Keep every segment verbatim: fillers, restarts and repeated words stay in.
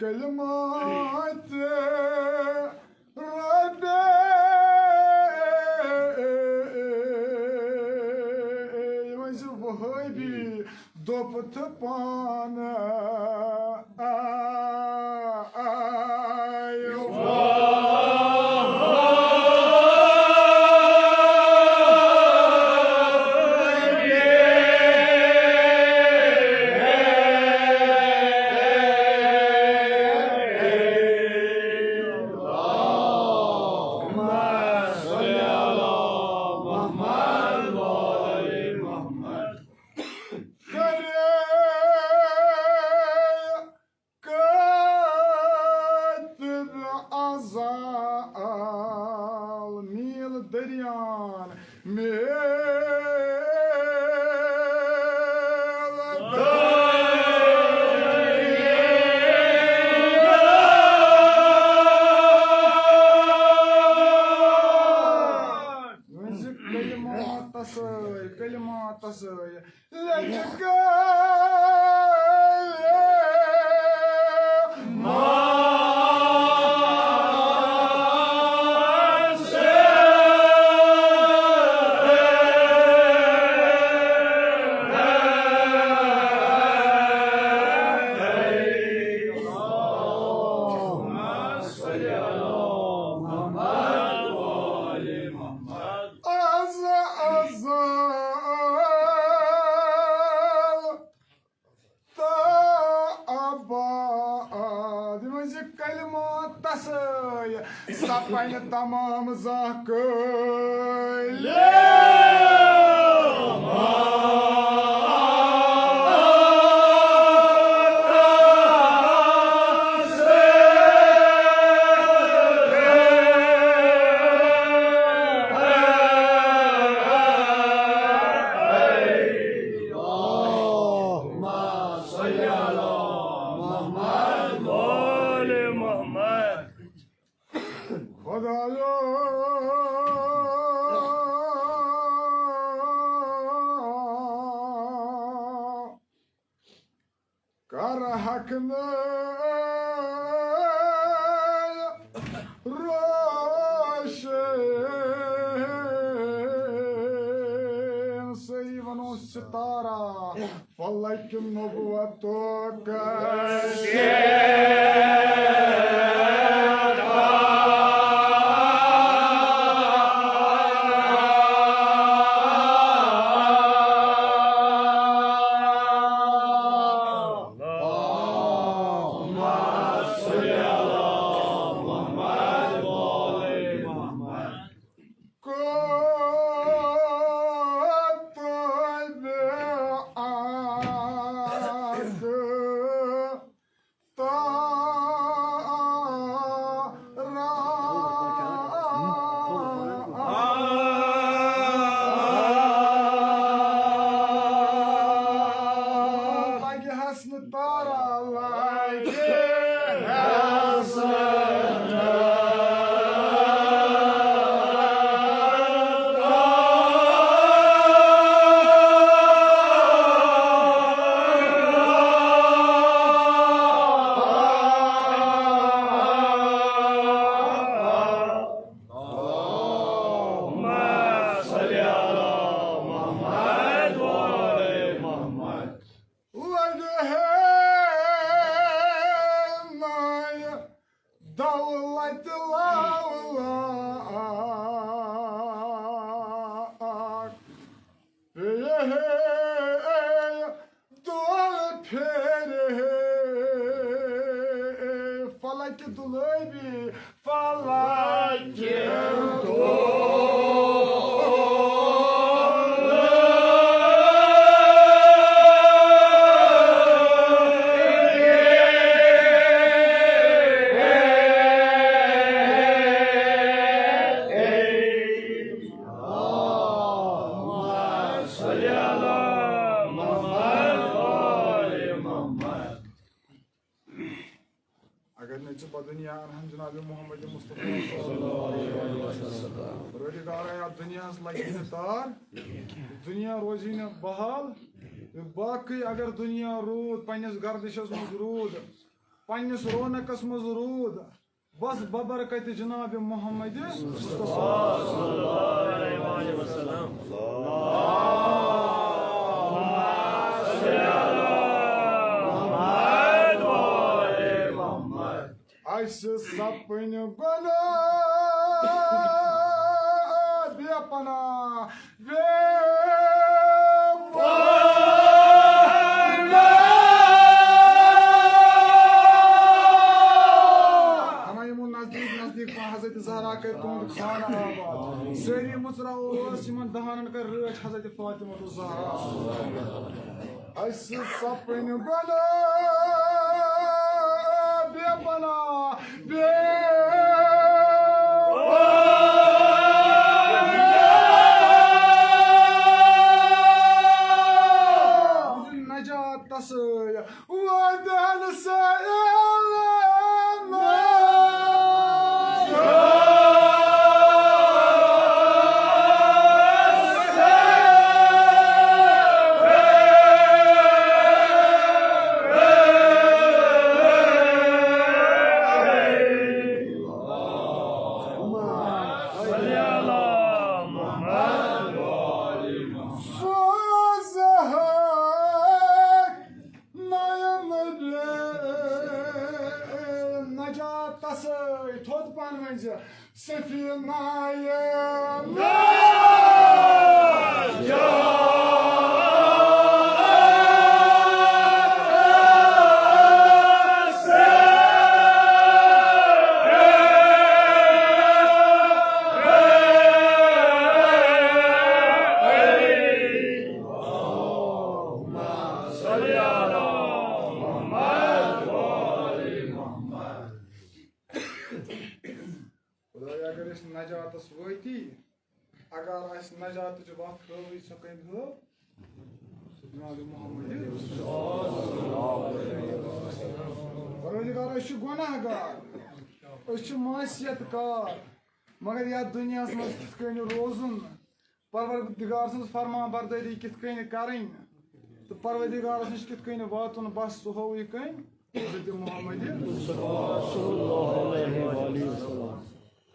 کلمات ربی، وۄنۍ زِ وہٲبی دوٚپ تہٕ پانہٕ آیو۔ کٲتِب ازل میٖل دٔریان میٖل دٔریان۔ وۄنۍ زِ کلماتس سۭتۍ، کلماتس سۭتۍ۔ از ازل تہٕ ابد۔ یِم ٲسۍ یہِ کلماتس سۭتۍ سپنہِ تمام زانٛہہ کٲلۍ۔ اللهم صل على محمد وآل محمد۔ خدایا، کر حق نہٕ روشن۔ سٲری ونو ستارہ۔ فلک نبوتک شیطان۔ اللهم صل على محمد وآل محمد۔ قطب آسک تارا۔ لگہِ حسن تارا، لگہِ حسن اللهم صل على محمد وآل محمد۔ لگہِ ہے ناے دولت لاولاک۔ پیٚیہِ ہے دۄل پھیرِ ہے فلک دُلٲبی، فلک دُلٲبی۔ اللهم صل على محمد وآل محمد۔ اگر نہٕ ژٕ پتہٕ دُنیا انہن جناب محمد مصطفیٰ صلی اللہ علیہ وسلم۔ رٲٹِو تارا، یتھ دُنیاہس لگہِ نہٕ تار، دُنیا روزی نہٕ بحال۔ باقٕے اگر دُنیا روٗد پننِس گردشس منٛز روٗد، پننِس رونقس منٛز روٗد، بس ببرکت جناب محمد مصطفیٰ۔ اسہِ سپٕنۍ گۄناہ بے پناہ، بے پناہ۔ ہنا یِمو نزدیٖک نزدیٖک پہن حضرت زہرا کٔرۍ تُہُنٛد خانہٕ آباد۔ سٲری مُژراوو أسۍ یِمن دہانن کٔر رٲچھ حضرت فاطمہ الزہرا۔ اسہِ سپٕنۍ گۄناہ بے پناہ، بے پناہ۔ نجاتس وعدن سائل۔ سوزہک نین بے نجاتس تھوٚد پہن ؤنۍ زِ سفینہ نجات۔ خدایا، اگر أسۍ نجاتس وٲتی، اگر اسہِ نجاتٕچ وتھ ہٲوٕے، سۄ کٔمۍ ہٲو؟ جناب محمد۔ پروردگار، أسۍ چھِ گۄناہ گار، أسۍ چھِ معصیت کار، مگر یتھ دُنیاہس منٛز کِتھ کٔنۍ روزُن؟ پروردگار سٕنٛز فرمان بردٲری کِتھ کٔنۍ کرٕنۍ تہٕ پروردگارس نِش کِتھ کٔنۍ واتُن، بس سُہ ہوو یہِ کٔمۍ؟ حضرت محمد۔ صلی اللہ علیہ وآلہ وسلم۔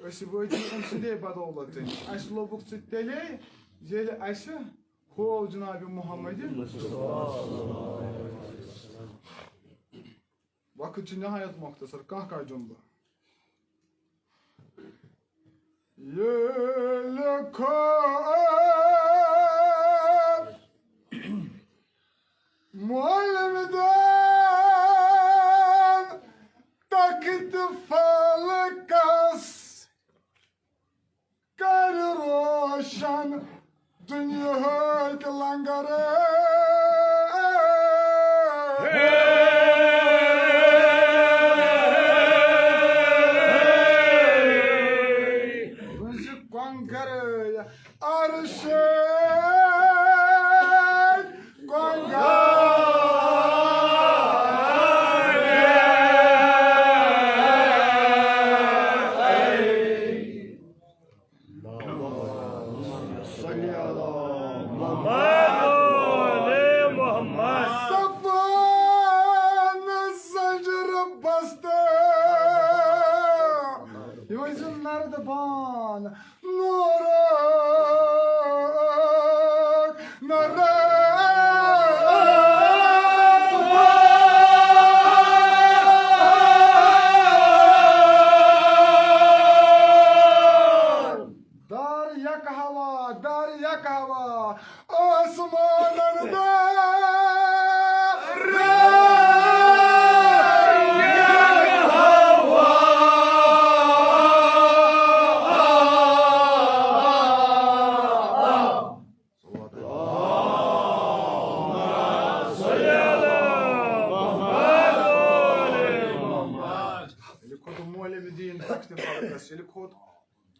أسۍ وٲتۍ أمۍ سٕنٛدے بدولت۔ اَسہِ لوٚبُکھ ژٕ تیٚلے، ییٚلہِ اَسہِ ہوو جناب محمد۔ وقت چھُ نہایت مختصر، کانٛہہ کانٛہہ جملہٕ۔ ییٚلہِ کھوٚت معلم دین تخت فلکس، کر روشن دنیاہٕکۍ لنگر۔ کٲنٛسہِ کۄنٛگرٕ عرشٕکۍ کۄنٛگرٕ۔ صلی علی محمد و آل محمد۔ صفان زنجر بستہ۔ یہِ ٲسۍ نردٕ بان نورک نردٕ بان۔ دار یک ہوا، دار یک ہوا، آسمانن دار یک ہوا۔ ییٚلہِ کھوٚت مولوی دیٖن تخت فلکس، ییٚلہِ کھوٚت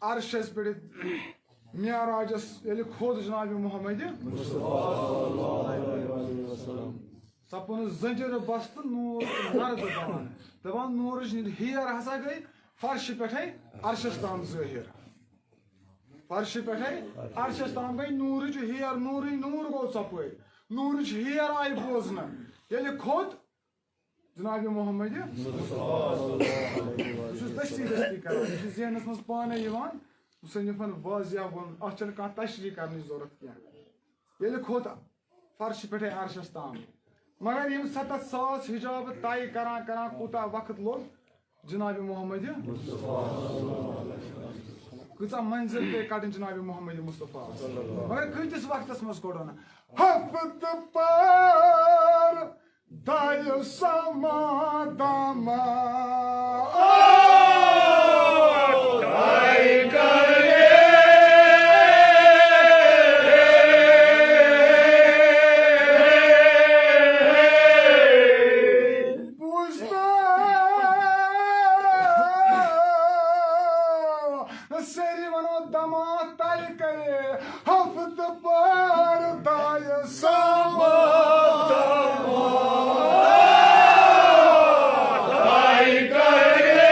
عرشس پٮ۪ٹھ معراجس ییٚلہِ کھوٚت جناب محمد، سپُن زنجیر بستہٕ نور نردٕ بان۔ دپان نورٕچ ہیر ہسا گٔے فرشہِ پٮ۪ٹھے عرشس تام ظٲہر۔ فرشہِ پٮ۪ٹھے عرشس تام گٔے نورٕچ ہیر، نورٕے نور گوٚو ژۄپٲرۍ، نورٕچ ہیر آیہِ بوزنہٕ۔ ییٚلہِ کھوٚت جناب محمد۔ بہٕ چھُس دٔستی دٔستی کران، یہِ چھُ ذہنس منٛز پانے یِوان، مصنفن واضح ووٚن، اتھ چھنہٕ کانٛہہ تشریح کرنٕچ ضروٗرت کینٛہہ۔ ییٚلہِ کھوٚت فرشہِ پٮ۪ٹھے عرشس تام، مگر یِم ستتھ ساس حجاب طے کران کران کوٗتاہ وقت لوٚگ جناب محمد؟ کۭژاہ منزل پیٚیہِ کڑٕنۍ جناب محمد مصطفیٰ؟ مگر کۭتِس وقتس منٛز کوٚڑُن؟ ہفتہٕ پار دایہِ سما دما۔ بوٗزتو، سٲری ونو دما طے کرے، ہفتہٕ پار دایہِ سما دما۔ طے کرے۔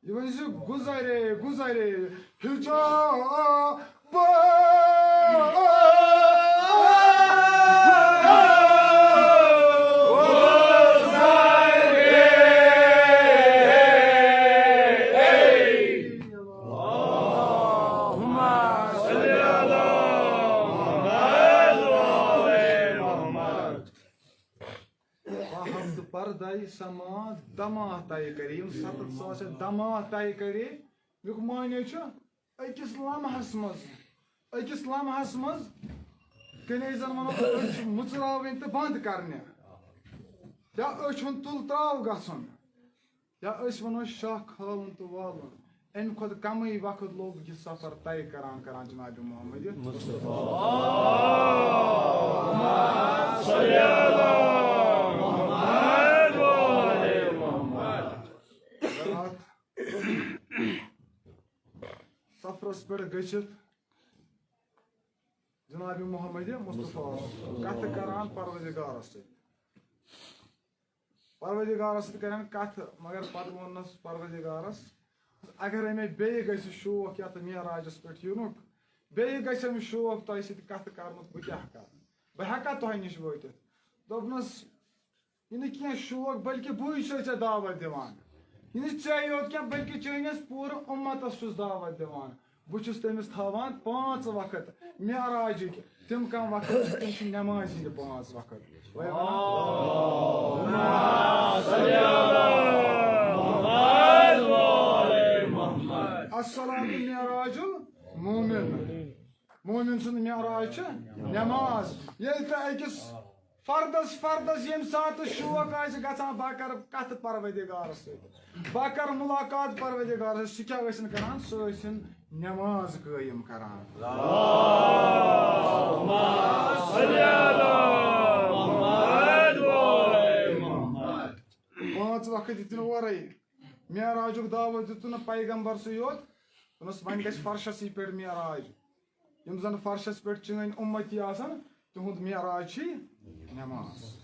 یہِ ؤنۍ زِ گُزرے، گُزرے، حجاب۔ ہفتہٕ پردے سما دما طے کرے، یِم ستتھ ساس چھِ دما طے کرے، ییٚمیُک معنی چھُ أکِس لمحس منٛز، أکِس لمحس منٛز کنے زن ونو أچھ مُژراوٕنۍ تہٕ بنٛد کرنہِ، یا أچھ ہُنٛد تُل تراو گژھُن، یا أسۍ ونو شاہ کھالُن تہٕ والُن۔ امہِ کھۄتہٕ کمٕے وقت لوٚگ یہِ سفر طے کران کران جناب محمد مصطفیٰ۔ اَتھ سفرس پٮ۪ٹھ گٔژھِتھ جناب محمد مصطفیٰ کتھٕ کران پروردگارس سۭتۍ۔ پروردگارس سۭتۍ کرن کتھ، مگر پتہٕ ووٚننس پروردگارس، اگرے مےٚ بیٚیہِ گژھِ شوق یتھ معراجس پٮ۪ٹھ یِنُک، بیٚیہِ گژھم شوق تۄہہِ سۭتۍ کتھ کرنُک، بہٕ کیٛاہ کرٕ؟ بہٕ ہٮ۪کا تۄہہِ نِش وٲتِتھ؟ دوٚپنس، یہِ نہٕ کینٛہہ شوق، بلکہِ بٕے چھُسے ژےٚ دعوت دِوان۔ یہِ نہٕ ژےٚ یوت کینٛہہ، بلکہِ چٲنِس پوٗرٕ اُمتس چھُس دعوت دِوان۔ بہٕ چھُس تٔمِس تھاوان پانٛژھ وقت معراجٕکۍ، تِم کم وقت چھِ؟ تِم چھِ نمازِ ہٕنٛدۍ پانٛژھ وقت۔ وۄنۍ وَنان، الصلاة معراج المومن۔ مومن سُنٛد معراج چھِ نماز۔ ییٚلہِ تہِ أکِس فردس، فردس ییٚمہِ ساتہٕ شوق آسہِ گژھان، بہٕ کرٕ کتھ پروردگارس سۭتۍ، بہٕ کرٕ ملاقات پروردگارس سۭتۍ، سُہ کیٛاہ ٲسِن کران؟ سُہ ٲسِن نماز قٲیِم کران۔ پانٛژھ وقت دِتِن اورَے۔ معراجُک دعوت دِتُن نہٕ پیغمبرسٕے یوت، دوٚپنَس، وۄنۍ گژھِ فرشَسٕے پٮ۪ٹھ معراج۔ یِم زَن فرشَس پٮ۪ٹھ چٲنۍ اُمتی آسَن، تِہُنٛد معراج چھِ نماز۔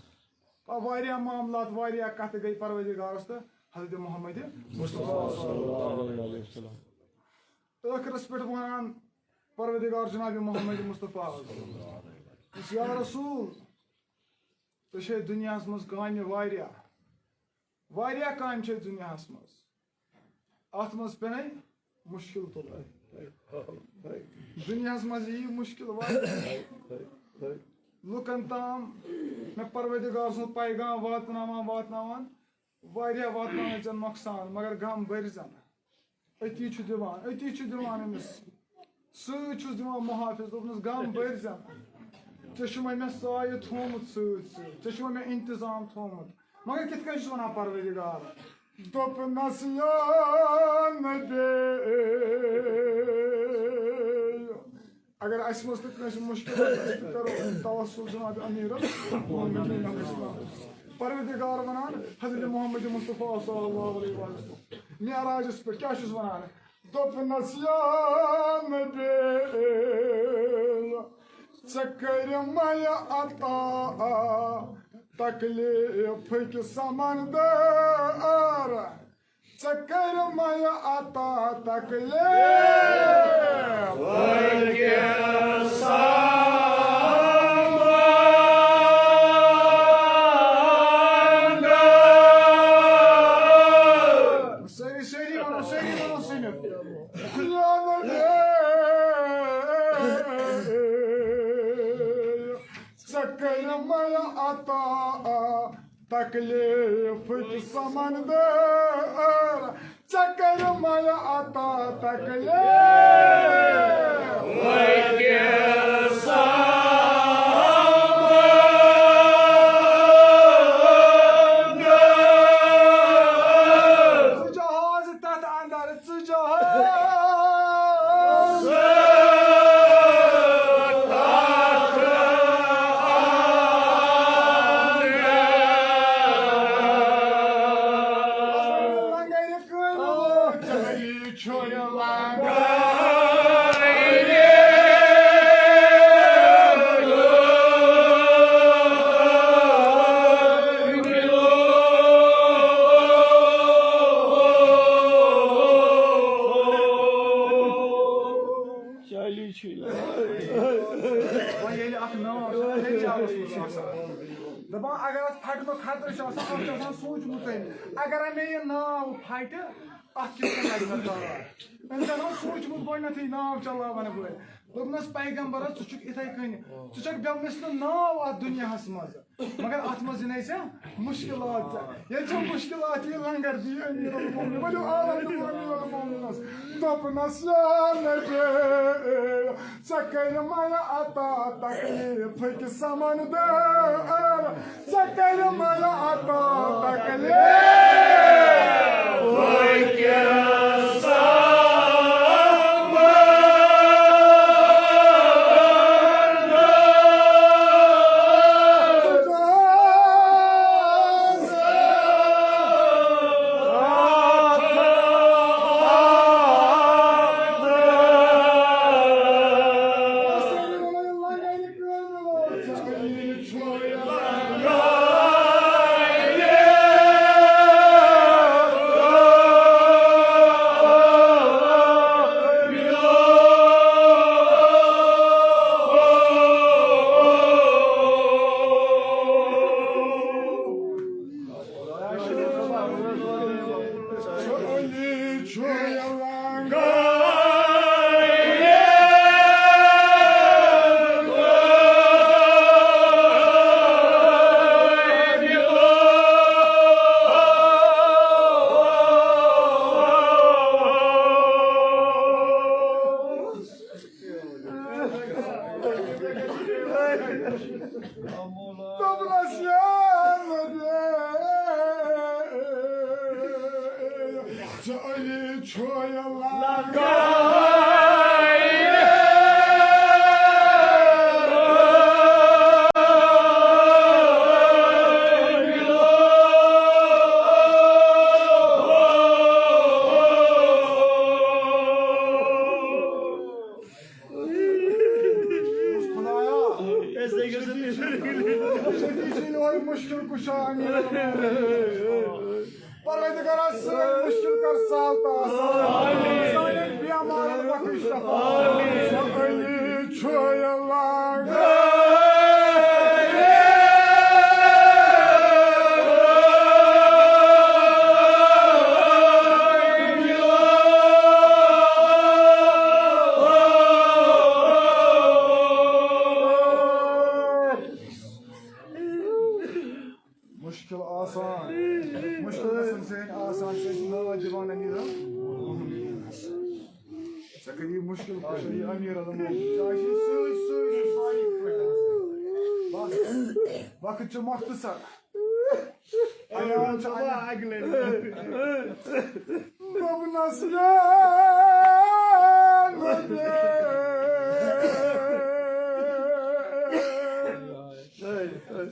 آ، واریاہ معاملات، واریاہ کَتھٕ گٔے پروردگارَس تہٕ حضرت محمد مصطفیٰ۔ ٲخرَس پٮ۪ٹھ وَنان پروردگار جناب محمد مصطفیٰ، یا رسول، ژےٚ چھے دُنیاہَس منٛز کامہِ واریاہ، واریاہ کامہِ چھے دُنیاہَس منٛز۔ اَتھ منٛز پیٚنے مُشکِل تُلُن۔ دُنیاہَس منٛز یی مُشکِل واریاہ۔ لُکَن تام مےٚ پروردگار سُنٛد پیغام واتناوان، واتناوان، واریاہ واتناوان ژےٚ نۄقصان، مگر غم بٔرۍ زٮ۪نہٕ۔ أتی چھُ دِوان، أتی چھُ دِوان أمِس۔ سۭتۍ چھُس دِوان محافظ، دوٚپنَس، "غم بٔرۍ زٮ۪نہٕ۔ ژےٚ چھُ وۄنۍ مےٚ سایہِ تھوٚومُت سۭتۍ سۭتۍ، ژےٚ چھُ وۄنۍ مےٚ انتظام تھوٚومُت۔" مگر کِتھ کٔنۍ چھُس وَنان پروردگار؟ دوٚپنَس، "یا نبی، اگر اَسہِ منٛز تہِ کٲنٛسہِ مُشکِل آسہِ، أسۍ تہِ کَرو توسل جناب امیٖرَس محمد علیہ السلام۔" پروردگار وَنان حضرت محمد مصطفیٰ صلی اللہ علیہ وسلم معراجَس پٮ۪ٹھ کیٛاہ چھُس وَنان؟ دوٚپنَس، "یا نبی، ژےٚ کٔرِ مےٚ عطا تکلیفٕکۍ سمندر، ژےٚ کٔرۍ مےٚ عطا تکلیف۔ سٲری، سٲری وَنو، سٲری وَنو سٔمِتھ۔ ژےٚ کٔرۍ مےٚ عطا تکلیفٕکۍ سمندر، ژےٚ کٔرۍ مےٚ عطا تکلیف۔ ژٕ جہاز تتھ اندر، ژٕ جہاز۔ چالی چھُ یہِ۔ وۄنۍ ییٚلہِ اکھ ناو چھِ، تیٚلہِ چھِ اکھ چیٖز آسان۔ دَپان، اگر اَتھ پھٹنُک خطرٕ چھُ آسان، اَتھ چھُ آسان سوٗنٛچمُتٕے۔ اگر مےٚ یہِ ناو پھٹہِ، اَتھ کِتھ کٔنۍ لَگہِ مےٚ تار؟ أمۍ زَن اوس سوٗنٛچمُت گۄڈٕنٮ۪تھٕے ناو چلاوَن بہٕ۔ دوٚپنَس، پیغمبرا، ژٕ چھُکھ یِتھَے کٔنۍ، ژٕ چھَکھ بے مثلہٕ ناو اَتھ دُنیاہَس منٛز۔ مگر اتھ منٛز یِنَے ژےٚ مُشکِلات ژےٚ۔ ییٚلہِ ژےٚ مُشکِلات یِیہِ، لنگر دِیہِ أمیٖر المومنین۔ ؤلِو عالم دِمو أمیٖر المومنینس۔ دوٚپنس، یا نبی، ژےٚ کٔرۍ مےٚ عطا تکلیفٕکۍ سمندر۔ ژےٚ کٔرۍ مےٚ عطا تکلیفٕکۍ سمندر۔ دوٚپنس، یا نبی، ژٕ علی چھُے لگان۔ خدایا، أسۍ تہِ گژھو تیٚلہِ۔ ژےٚ چھُے یِہوٚے مُشکِل کُشا، أمیٖر المومنیٖن۔ پروردگارا، سٲنۍ مُشکِل کر سہل تہٕ آسان۔ سانٮ۪ن بیمارن بخش شفا۔ علی چھُ لاگان۔ مُشکِل آسان۔ مُشکِل گژھن سٲنۍ آسان، سٲنۍ چھِ ناو دِوان أمیٖر۔ ژےٚ کٔرِو مُشکِل کُشٲیی أمیٖر المومنیٖن۔ ژےٚ آسی سۭتۍ سۭتۍ سارے پٲٹھۍ۔ بس، وقت چھُ مۄختصر۔ ایام چھُ اَگلے۔ دوٚپنَس، یا نبی،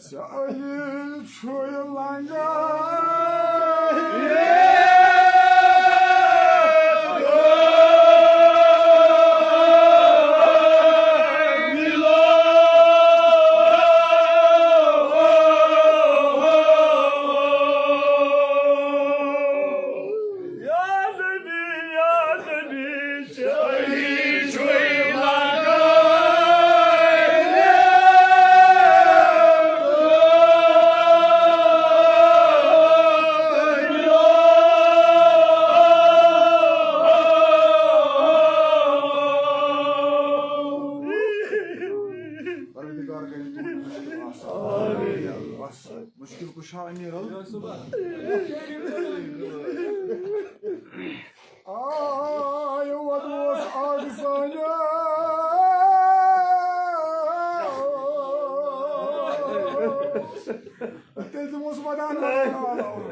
ژےٚ علی چھُے لنگار۔ ٹھا أمیٖر حظ۔ آے وَدوس اَکھ زَنہِ۔ تیٚلہِ دِموس وَدان وَدان آلو۔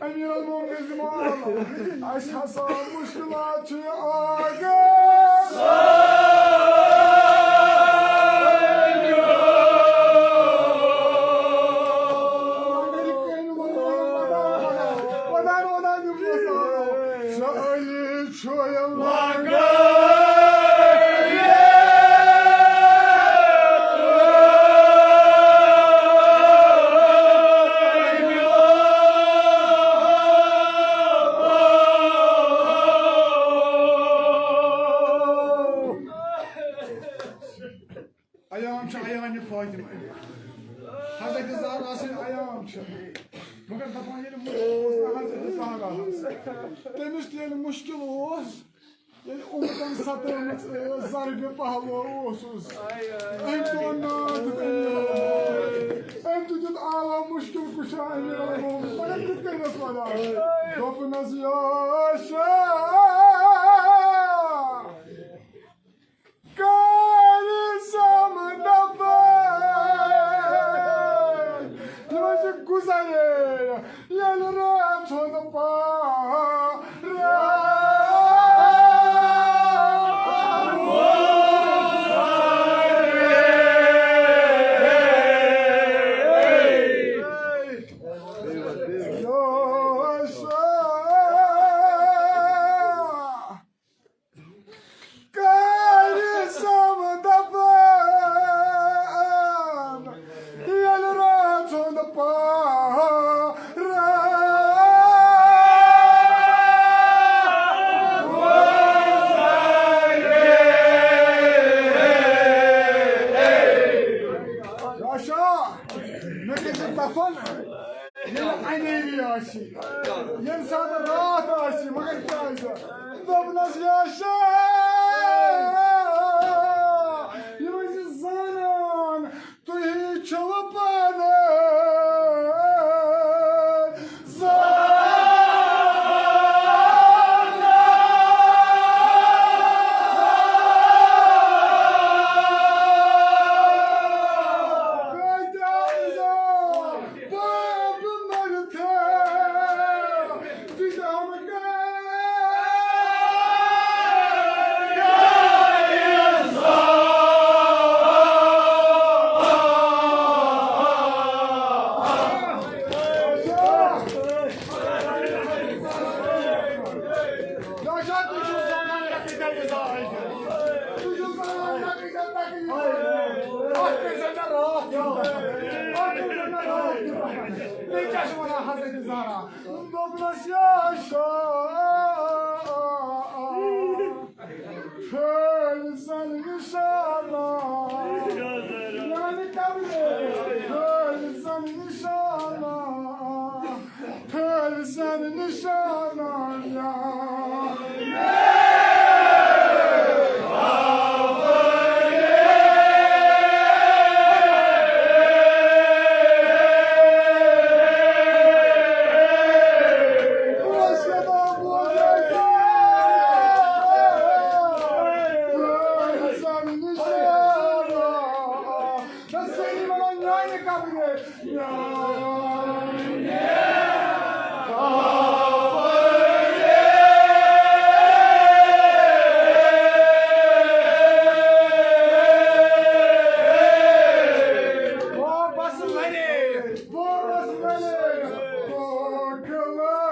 أمیٖر المومنیٖن دِمو آلو۔ اَسہِ ہسا مُشکِلات چھِ اَکھ۔ وَدان وَدان دِموس آلو۔ شاہ علی چھُ یہِ لگان۔ ایام چھُ ایام فاطمہ۔ حضرت زہرا سٕنٛدۍ ایام چھِ۔ مگر دَپان ییٚلہِ مُشکِل اوس نہ حضرت زہرا ہَس، تٔمِس تہِ ییٚلہِ مُشکِل اوس، ییٚلہِ اُمتن ستٲومٕژ ٲس، ضربِ پہلو اوسُس۔ أمۍ تہِ ووٚن ناو دیُت أمیٖر المومنیٖن۔ أمۍ تہِ دیُت آلو مُشکِل کُشا أمیٖر المومنیٖن۔ مگر کِتھ کٔنۍ ٲس وَدان؟ دوٚپنَس، یا شاہ، کٔرۍ زَم دَفن۔ یِمَن چھِ گُزارے۔ ییٚلہِ رٲژ ہُنٛد پہر کٔرۍ زَم دَفن، ییٚلہِ رٲژ ہُنٛد پہر۔ باشا، مےٚ کٔرۍ زِ دَفن۔ ییٚلہِ اَنیری آسی، ییٚمہِ ساتہٕ راتھ آسی، مگر کیٛازِ؟ دوٚپنَس، یا شاہ، یہِ ٲسۍ زانان، تُہی چھِو پانہٕ زانان۔ کۭتیٛاہ عزت باب مرتھا، تجام کا۔ بیٚیہِ کیٛاہ چھِ وَنان حضرت زہرا؟ دوٚپنَس، یا شاہ، پھٲلۍ زَن نِشانہ، میٛانہِ قبرِ پھٲلۍ زَن نِشانہ، پھٲلۍ زَن نِشانہ، میٛانہِ واپس لڑے، واپس لڑے، کوکلان۔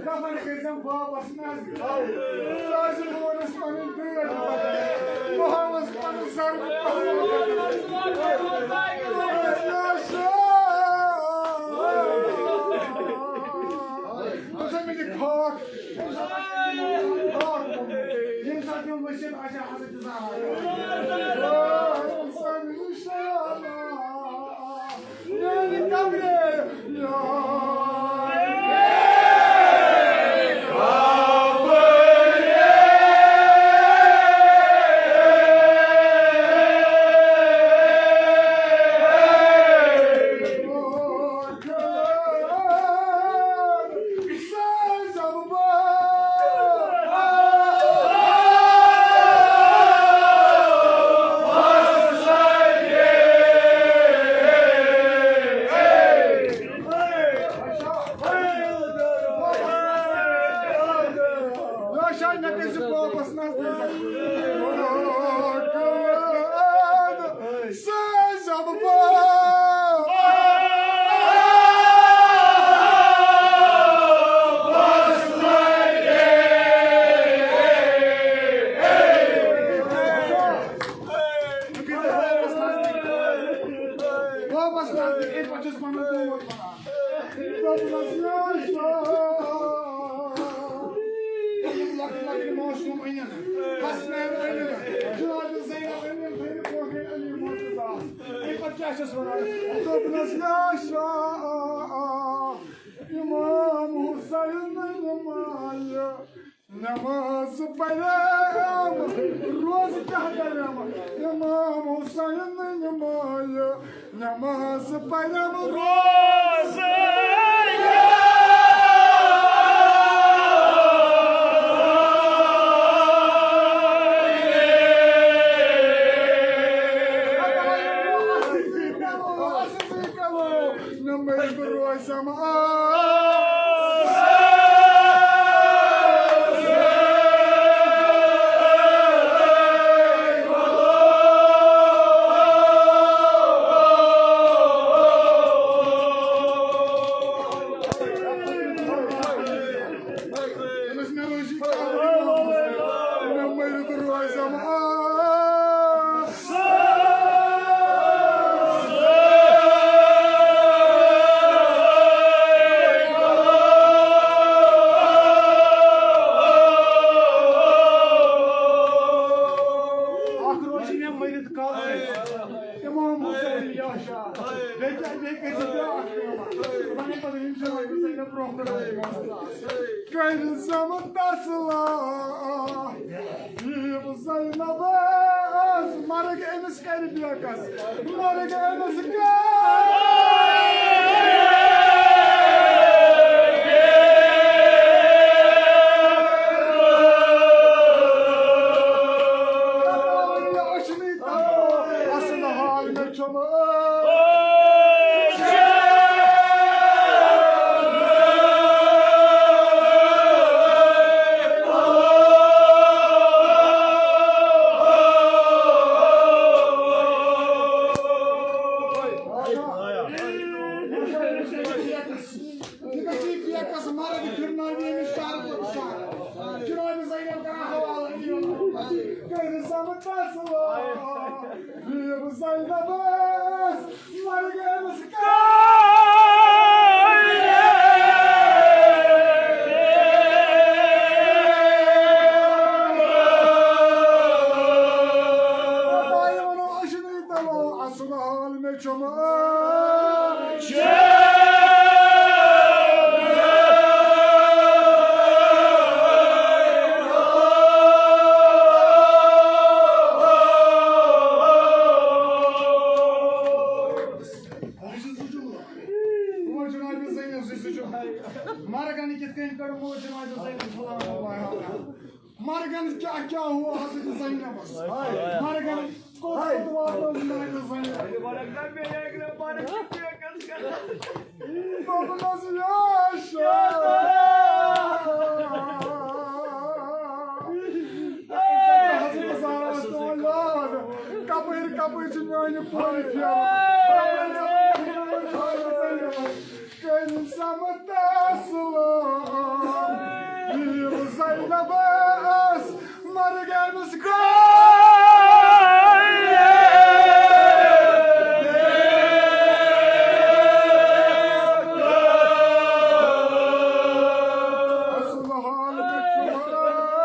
دَپان کٔرۍزٮ۪م بابَس نظر۔ لازم ووٚنُس پَنٕنۍ گٲڑۍ۔ بہٕ ہاوَس پَنُن سَر۔ ژٕ مےٚ دِ کھاکھ۔ ییٚمہِ ساتہٕ یِم ؤسِتھ واپس نزدیٖک، یِتھ پٲٹھۍ چھُس پنُن دوٗر ونان۔ دوٚپنَس، یا شاہ۔ یِم لۄکٕٹۍ لۄکٕٹۍ معصوٗم أنِن، حسنین أنِن، جناب زینب أنِن، تھٲیِن برونٛٹھ کَنہِ علی مرتضیٰ۔ اَمہِ پَتہٕ کیٛاہ چھَس وَنان؟ دوٚپنَس، یا شاہ، امام حسین نماز، نماز پرم، روزٕ کیٛاہ کرم؟ امام حسین نماز، نماز پرم، روزٕ۔ نمبر روزم آ۔ أمِس مےٚ روزِ کیٛاہ؟ مےٚ مٔرِتھ روزم آ۔ اکھ روزِ مےٚ مٔرِتھ کالہٕ۔ امام حسین یا شاہ۔ بیٚیہِ کیٛاہ، بیٚیہِ کٔرۍ زِ بیٛاکھ کٲم۔ وۄنۍ پتہٕ یِم چھِ وۄنۍ زینب برونٛہہ کُن۔ کٔرۍ زم تسلا۔ یہِ زینب ٲس مرگ أمِس کرِ بیکس، مرگ أمِس کیٛاہ؟ اصل حال مےٚ چھُم۔ یہِ گژھِ یہِ پیکس مرد پھرناوِ أمِس شہر پتہٕ شہر۔ جناب زینب کران حوالہٕ یہِ۔ کٔرِو سا مُتاثر۔ یہِ زینب ٲس مرگ أمِس کیٛاہ؟ تۄہہِ وَنو أسۍ نہٕ تَلو اَصٕل حال مےٚ چھُم۔ مرگن کِتھ کٔنۍ کٔر موت جناب زینب سلام اللہ علیہا؟ مرگن کیٛاہ کیٛاہ ہوا حضرت زینبس؟ مرگن کوٚت کوٚت واتنٲو جناب زینب؟ دوٚپنس، یا شاہ۔ حضرت زہرا ٲس تِمن یاد، کپٲرۍ کپٲرۍ چھِ میٲنۍ کورِ پھیران؟ کٔرۍ سمت سلام۔ ییٚلہِ زینب ٲس مرگ أمِس گوٚو۔ اصل حال مےٚ چھُ وَنان۔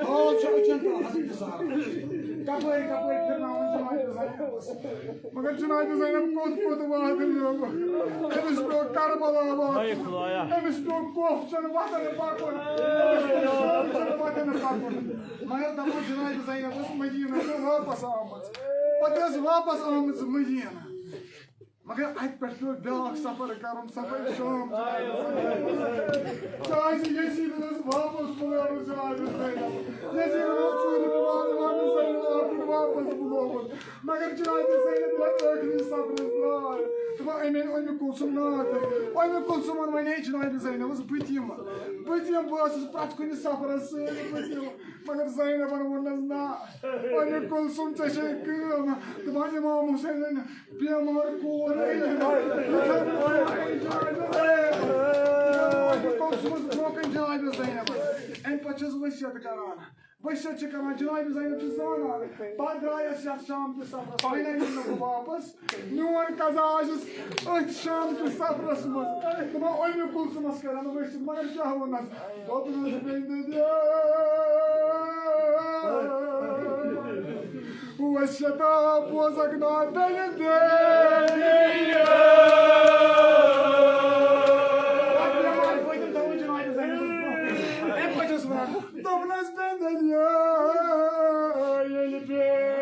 حال چھُ أچھن تل حضرت زہرا۔ کپٲرۍ کپٲرۍ پھِرناوُن جناب زینبس۔ مگر جناب زینب کوٚت کوٚت واتنٲو؟ أمِس پیوٚو کربلا واتُن۔ أمِس پیوٚو کوفہٕ چٮ۪ن وطن پکُن۔ أمِس پیوٚو شام چٮ۪ن وطن پکُن۔ مگر دپان جناب زینب ٲس مدینہ پٮ۪ٹھ واپس آمٕژ۔ پتہٕ ٲس واپس آمٕژ مدینہ۔ مگر اتہِ پٮ۪ٹھ پیوٚو بیٛاکھ سفر کرُن، سفر شام۔ کیازِ یزیٖدن ٲس واپس بُلاوٕژ جناب زینب۔ یزیٖدن اوس ژوٗرِ بُلاوان جناب زینب آخر واپس بُلومُت۔ مگر جناب زینب ییٚلہِ ٲخری سفرس درٛاے، دوٚپُن، "أمۍ أنۍ اُمہِ کلثوم ناد۔" اُمہِ کلثومن ونے جناب زینبس، "بہٕ تہِ یِمہٕ، بہٕ تہِ یِمہٕ، بہٕ ٲسٕس پرٛٮ۪تھ کُنہِ سفرس سۭتۍ، بہٕ تہِ یِمہٕ۔" مگر زینبن ووٚننس، "نہ، اُمہِ کلثوم، ژےٚ چھے کٲم۔" دوٚپُن، امام حسینن بیمار کوٗر أنِتھ۔ أمۍ پتہٕ چھُس وصیت کران۔ وصیت چھِ کران، جناب زینب چھِ زانان۔ پتہٕ درٛایس یتھ شام کِس سفرس، وۄنۍ یِمہٕ نہٕ بہٕ واپس۔ میون قضا آسٮ۪س أتھۍ شام کِس سفرس منٛز۔ دوٚپُن، اُمہِ کلثومس کرن ؤسِتھ، مگر کیٛاہ ووٚننس؟ دوٚپنس، بندِ دِل۔ وصیتا بوزکھ نا بندِ دِل۔ دوٚپنس، بندِ دِل، ییٚلہِ بیٚیہِ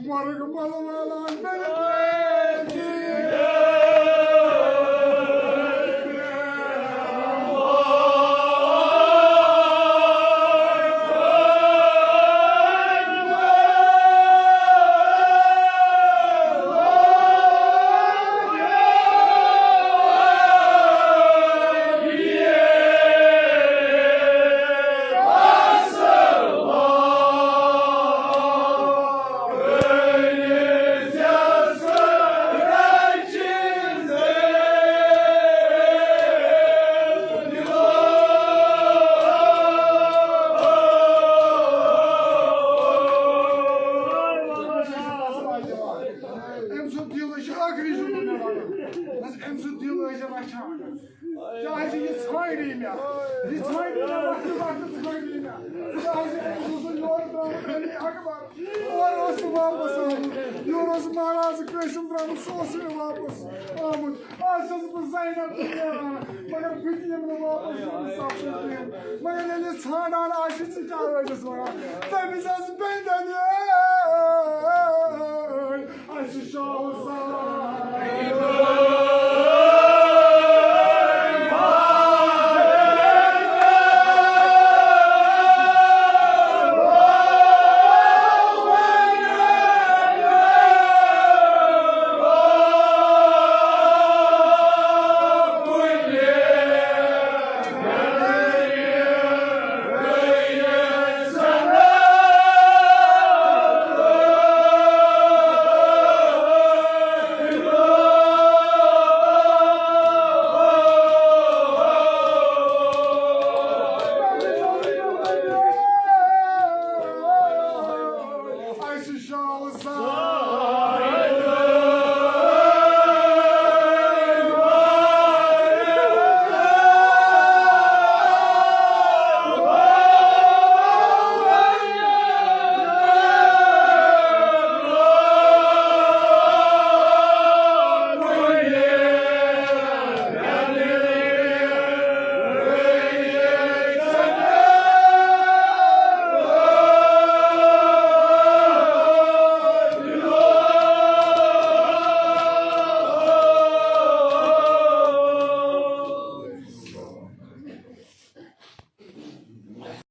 مرگ ملوالان۔ أمۍ سُنٛد دِل چھُ ٲخری جملہٕ مےٚ وَنُن۔ بس أمۍ سُنٛد دِل ٲسۍ رَچھان۔ چاہے یہِ ژھانٛڈی مےٚ، یہِ ژھانٛڈی مےٚ، وقتہٕ وقتہٕ ژھانٛڈی مےٚ۔ چاہے أمۍ سُنٛد یورٕ ترٛووُکھ علی اکبر، اورٕ اوس نہٕ واپس آمُت، یورٕ اوس مہراز قٲسِم درٛامُت، سُہ اوس نہٕ واپس آمُت۔ آز چھَس بہٕ زینب تہِ نیران، مگر بہٕ تہِ یِمہٕ نہٕ واپس یِمن سفرس کِہیٖنۍ۔ مگر ییٚلہِ یہِ ژھانٛڈان آسہِ، ژٕ کیٛاہ ٲسِس وَنان؟ تٔمِس ٲس بے دلیل۔ اَسہِ چھُ شاہ حسین۔